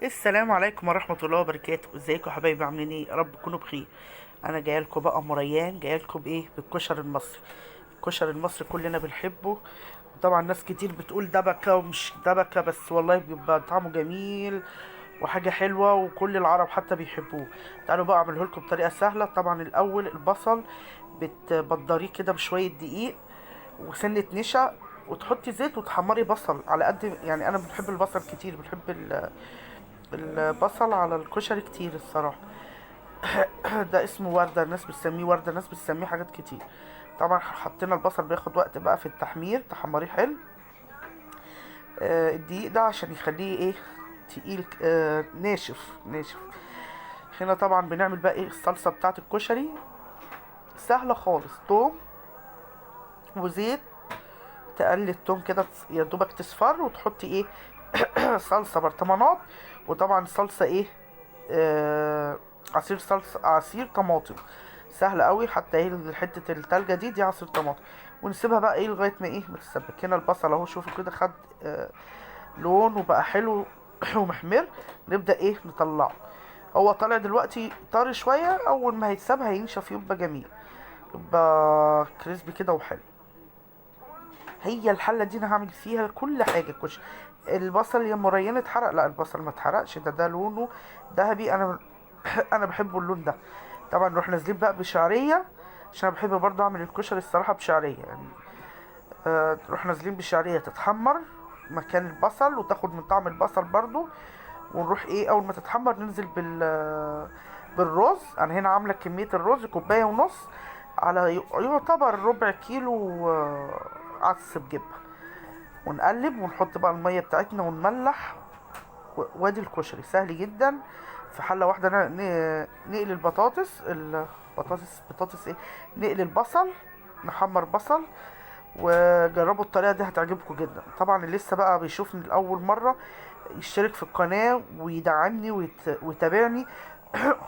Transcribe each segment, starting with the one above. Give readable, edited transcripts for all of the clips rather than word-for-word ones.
السلام عليكم ورحمة الله وبركاته. ازيكم يا حبايبي؟ عاملين ايه؟ يا رب تكونوا بخير. انا جاية لكم بقى مريان، جاية لكم بايه؟ بالكشري المصري. الكشري المصري كلنا بنحبه، طبعا ناس كتير بتقول دبكه ومش دبكه، بس والله بيبقى طعمه جميل وحاجه حلوة وكل العرب حتى بيحبوه. تعالوا بقى اعمله لكم بطريقة سهلة. طبعا الاول البصل بتبدريه كده بشوية دقيق وسنة نشا، وتحطي زيت وتحمري بصل على قد يعني. انا بنحب البصل كتير، بنحب البصل على الكشري كتير الصراحة. ده اسمه ورده، الناس بتسميه ورده، الناس بتسميه حاجات كتير. طبعا حطينا البصل بياخد وقت بقى في التحمير، تحمريه حلو. الدقيق ده عشان يخليه ايه؟ تقيل، ناشف ناشف. هنا طبعا بنعمل بقى ايه؟ الصلصه بتاعه الكشري سهلة خالص. توم وزيت، تقلي التوم كده يا دوبك تصفر، وتحطي ايه؟ صلصه برطمانات. وطبعا الصلصه ايه؟ عصير صلصه، عصير طماطم، سهلة قوي. حتى ايه حتة التلجه دي عصير طماطم. ونسيبها بقى ايه لغاية ما ايه؟ ما تتسبك. هنا البصل اهو، شوفوا كده خد لون وبقى حلو ومحمر. نبدا ايه؟ نطلعه. هو طالع دلوقتي طري شوية، اول ما هيتساب هينشف، يبقى جميل، يبقى كريسبي كده وحلو. هي الحلة دي انا هعمل فيها كل حاجة. كشري البصل يا مريان اتحرق؟ لا البصل ما اتحرقش، ده لونه ذهبي. انا بحبه اللون ده. طبعا نروح نازلين بقى بشعريه، عشان انا بحب برضه اعمل الكشري الصراحة بشعريه يعني. نروح نازلين بشعريه تتحمر مكان البصل وتاخد من طعم البصل برضه. ونروح ايه؟ اول ما تتحمر ننزل بالرز. انا هنا عامله كمية الرز كوباية ونص على يعتبر ربع كيلو عدس بجبه. ونقلب ونحط بقى المية بتاعتنا ونملح. وادي الكشري سهل جدا. في حله واحدة نقلي البطاطس، البطاطس بطاطس ايه؟ نقلي البصل، نحمر بصل. وجربوا الطريقة دي هتعجبكم جدا. طبعا اللي لسه بقى بيشوفني لاول مرة يشترك في القناة ويدعمني ويتابعني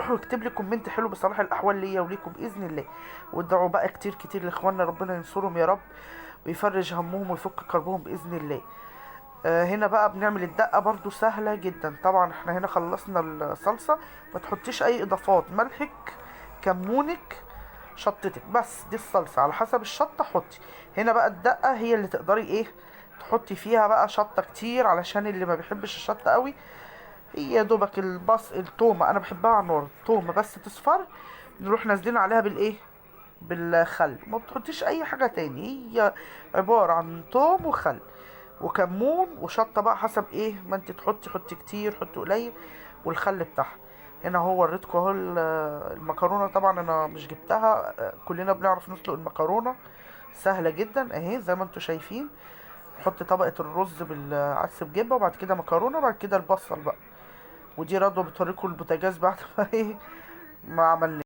ويكتب لي comment حلو بصلاح الاحوال ليا وليكم باذن الله. وادعوا بقى كتير كتير لاخواننا، ربنا ينصرهم يا رب ويفرج همهم ويفك كربهم باذن الله. هنا بقى بنعمل الدقة برضو سهلة جدا. طبعا احنا هنا خلصنا الصلصه، ما تحطيش اي اضافات، ملحك كمونك شطتك بس، دي الصلصه على حسب الشطه حطي. هنا بقى الدقة هي اللي تقدري ايه تحطي فيها بقى شطه كتير، علشان اللي ما بيحبش الشطه قوي. هي يا دوبك التومه انا بحبها على النار، التومه بس تصفر نروح نازلين عليها بالايه؟ بالخل. ما بتحطيش اي حاجة تاني، هي عبارة عن توم وخل وكمون وشطه بقى حسب ايه ما انت تحطي، حطي كتير حطي قليل، والخل بتاعها. هنا اهو وريتكم اهو المكرونه. طبعا انا مش جبتها، كلنا بنعرف نسلق المكرونه، سهلة جدا اهي زي ما انتم شايفين. نحط طبقه الرز بالعدس بجبه، وبعد كده مكرونه، وبعد كده البصل بقى. ودي رضوى بتوريكم البوتاجاز بعد ما ايه ما عملناه.